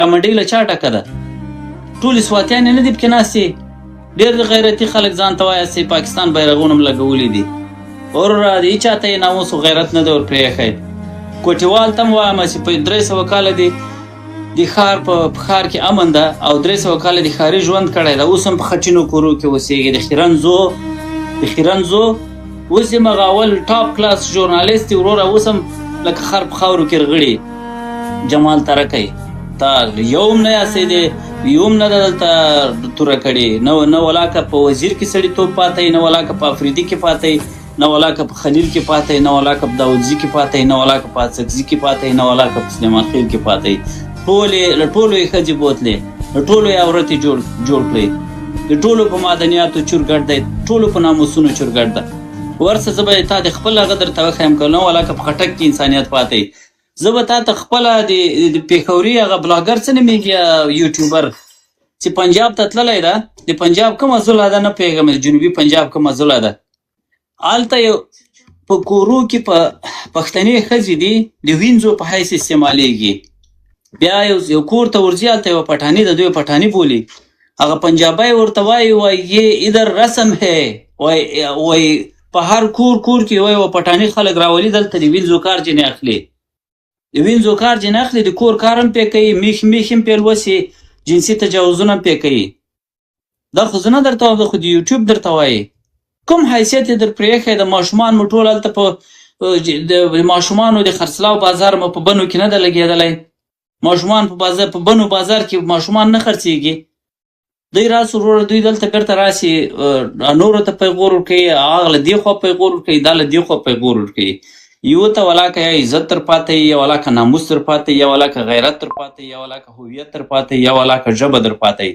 دا منډۍ له چا ډکه ده؟ ټولې سواتیانې نه دي پکې ناستې؟ ډېر غیرتي خلک ځان ته وایاست چې پاکستان بیرغونه هم لګولي دي. وروره د هیچا ته یې ناموس او غیرت نه دی ورپرېښی. کوټیوال ته هم وایم چې په 300 کاله دې د ښار په ښار کې امن ده او 300 کاله د ښاري ژوند کړی ده، اوس هم په خټینو کورو کې اوسېږي. د خیرن زو د خیرن زو اوس یې مغه اول ټاپ کلاس ژورنالیست دی وروره، اوس هم لکه خر په خاورو کې رغړي. جمال ترکی تا یو هم نه یاستې دی، یو هم نه ده دلته توره کړې، نه نه ولاکه په وزیر کې سړیتوب پاتې، نه ولاکه په افریدي کې پاتې، نه ولاکه په خلیل کې پاتې، نه ولاکه په داودزي کې پاتې، نه ولاکه په اڅکزي کې پاتې، نه ولاکه په سلیمان خیل کې پاتې. ټولې له ټولو یې ښځې بوتلې، له ټولو یې عورتې جوړ جوړ کړې، د ټولو په معدنیاتو چور ګډ دی، ټولو په ناموسونو چور ګډ ده. ورسه زه به تا د خپل هغه درته وښیم، که نه ولاکه په خټک کې انسانیت پاتې. زه به تا ته خپله د پېښوري هغه بلاګر څه نومېږي، یوټیوبر چې پنجاب ته تللی ده، د پنجاب کومه ضلع ده نه پوهېږم، د جنوبي پنجاب کومه ضلع ده، هلته یو په کورو کې په پښتنې ښځې دي د وینځو په حیث استعمالېږي. بیا یو کور ته ورځي، هلته یوه پټاني ده، دوی پټاني بولي، هغه پنجابی ورته وایي، وایي یې ادر رسم هی، وایي په هر کور کور کې یوه پټاني خلک راولي، دلته د وینځو کار ځینې اخلي، د وینځو کار ځینې اخلي، د کور کار هم پرې کوي، میخ میخ هم پرې لوسي، جنسي تجاوزونه هم پرې کوي. دا خو زه نه درته وایم، دا خو د یوټیوب درته وایي. کوم حیثیت یې در پرېښی د ماشومان مو ټول هلته په د ماشومانو د خرڅلاو بازار مو په بنو کې نه ده لګېدلی؟ ماشومان په بازار په بنو بازار کې ماشومان نه خرڅېږي. دوی راسو وروره، دوی دلته بیرته راسي، نورو ته پیغور ورکوي، هغه له دې خوا پیغور ورکوي، دا له دې خوا پیغور ورکوي. یو ته ولاکه یا عزت تر پاته یا ولاکه ناموس تر پاته یا ولاکه غیرت تر پاته یا ولاکه هویت تر پاته یا ولاکه ژبه در پاته.